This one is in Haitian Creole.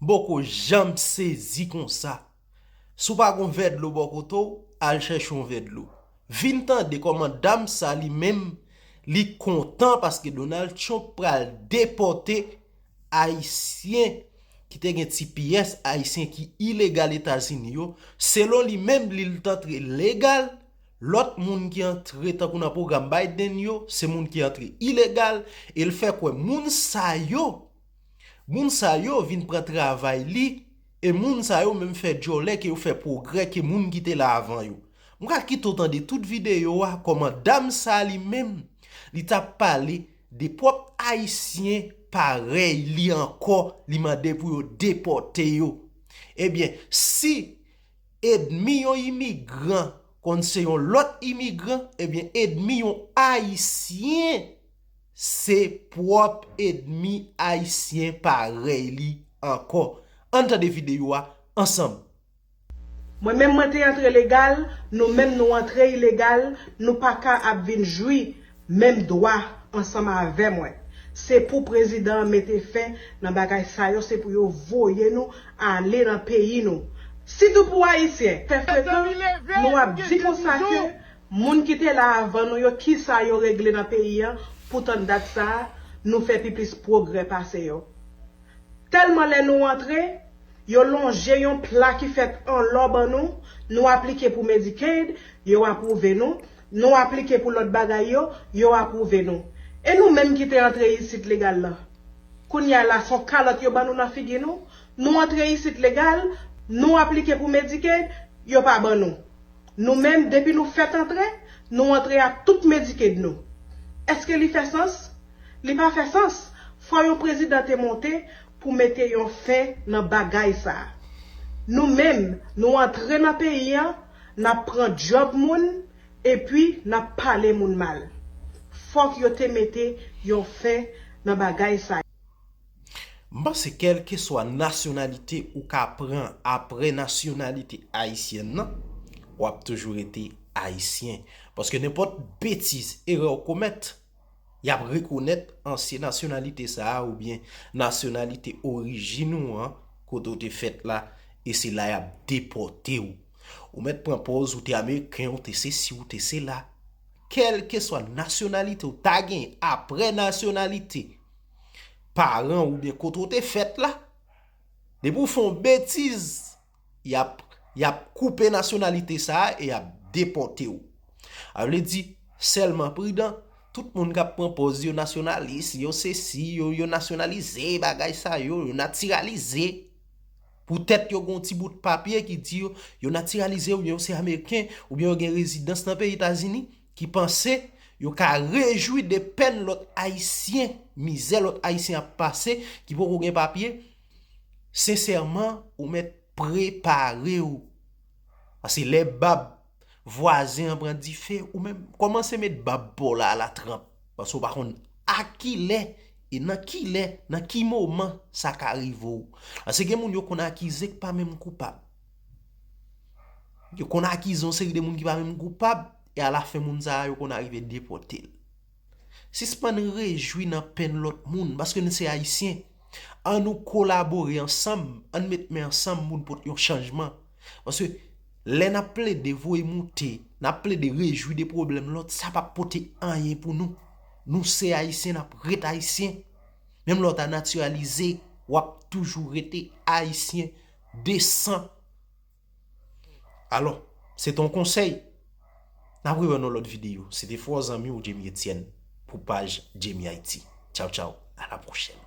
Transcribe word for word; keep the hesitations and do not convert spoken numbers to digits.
M poko janm sezi konsa. Si w pa gon vè dlo bò kote w, al chèche yon vè dlo. Vin tande kòman dam sa li menm, li kontan paske Donald Trump pral depòte Ayisyen ki te gen T P S, Ayisyen ki ilegal Etazini yo. Selon li menm, li t antre legal. Lòt moun ki antre tankou nan pwogram Biden yo, se moun ki antre ilegal. E l fè kwè moun sa yo, moun sa yo vin pran travay li, e moun sa yo menm fè djòlè ke yo fè pwogrè ke moun ki te la avan yo. M ka kite w tande tout videyo a, kòman dam sa li menm, li t ap pale de pwòp Ayisyen parèy li ankò, li mande pou yo depòte yo. Ebyen, si edmi yon imigran konn se yon lòt imigran, ebyen, edmi yon Ayisyen se pwòp edmi Ayisyen parèy li ankò. Ann tande videyo a ansanm. Mwen menm mwen te antre legal, nou menm nou antre ilegal, nou pa ka ap vin jwi menm dwa ansanm avè mwen. Se pou prezidan an mete fen nan bagay sa yo, se pou yo voye nou ale nan peyi nou. Sitou pou Ayisyen, fè frekan, nou ap di konsa ke moun ki te la avan nou yo, kisa yo regle nan peyi an, pou tann dat sa a, nou fè pi plis pwogrè pase yo. Tèlman lè nou antre, yo lonje yon pla ki fèt an lò ban nou, nou aplike pou Medicaid, yo apwouve nou, nou aplike pou lòt bagay yo, yo apwouve nou. E nou menm ki te antre isit legal la? Kounye a la, se yon kalòt yo ban nou nan figi nou, nou antre isit legal, nou aplike pou Medicaid, yo pa ban nou. Nou menm, depi nou fèt antre, nou antre ak tout Medicaid nou. Èske li fè sans? Li pa fè sans. Fò yon prezidan te monte pou mete yon fen nan bagay sa a. Nou menm, nou antre nan peyi an, n ap pran djòb moun, epi n ap pale moun mal. Fòk yo te mete yon fen nan bagay sa a. M panse kèlkeswa nasyonalite ou ka pran apre nasyonalite ayisyèn nan, w ap toujou rete ayisyen. Paske nenpòt betiz, erè w komèt, y ap rekonèt ansyen nasyonalite sa a oubyen nasyonalite orijin ou an, kote w te fèt la, e se la y ap depòte w. Ou mèt pran pòz ou te ameriken, ou te sesi, ou te sela. Kèlkeswa nasyonalite ou ta gen apre nasyonalite paran ou oubyen kote w te fèt la, depi w fè yon betiz, y ap, y ap koupe nasyonalite sa a e y ap depòte w. A vle di, sèlman pridan, tout moun k ap pran pòz yo nasyonalis, yo sesi, yo, yo nasyonalize, bagay sa yo, yo natiralize. Poutèt yo gen yon ti bout papye ki di yo, yo natiralize oubyen yo se ameriken, oubyen yo gen rezidans nan peyi Etazini, ki panse yo ka rejwi de pèn lòt ayisyen, mizè lòt ayisyen ap pase, ki poko gen papye, sensèman, ou mèt prepare w. Paske lè bab vwazen an pran dife, ou menm, kòmanse met bab pa w la alatranp. Paske w pa konn a ki lè, e nan ki lè, nan ki moman sa ka rive w. Paske gen moun yo konn akize k pa menm koupab. Yo konn akize yon seri de moun ki pa menm koupab, e alafen moun sa a, yo konn arive depòte l. Sispann rejwi nan pèn lòt moun, paske nou se ayisyen. Ann nou kolabore ansanm, ann met men ansanm pou n pot yon chanjman. Paske lè n ap plede voye moute, n ap plede rejwi de pwoblèm lòt, sa p ap pote anyen pou nou. Nou se ayisyen, n ap ret ayisyen. Menm lè w ta natiralize, w ap toujou rete ayisyen de san. Alò, se te yon konsèy. N ap rewè nan lòt videyo. Se te fwè w zanmi w Jamie Etienne pou paj Jamie Haiti. Tchaw, tchaw. À la prochaine.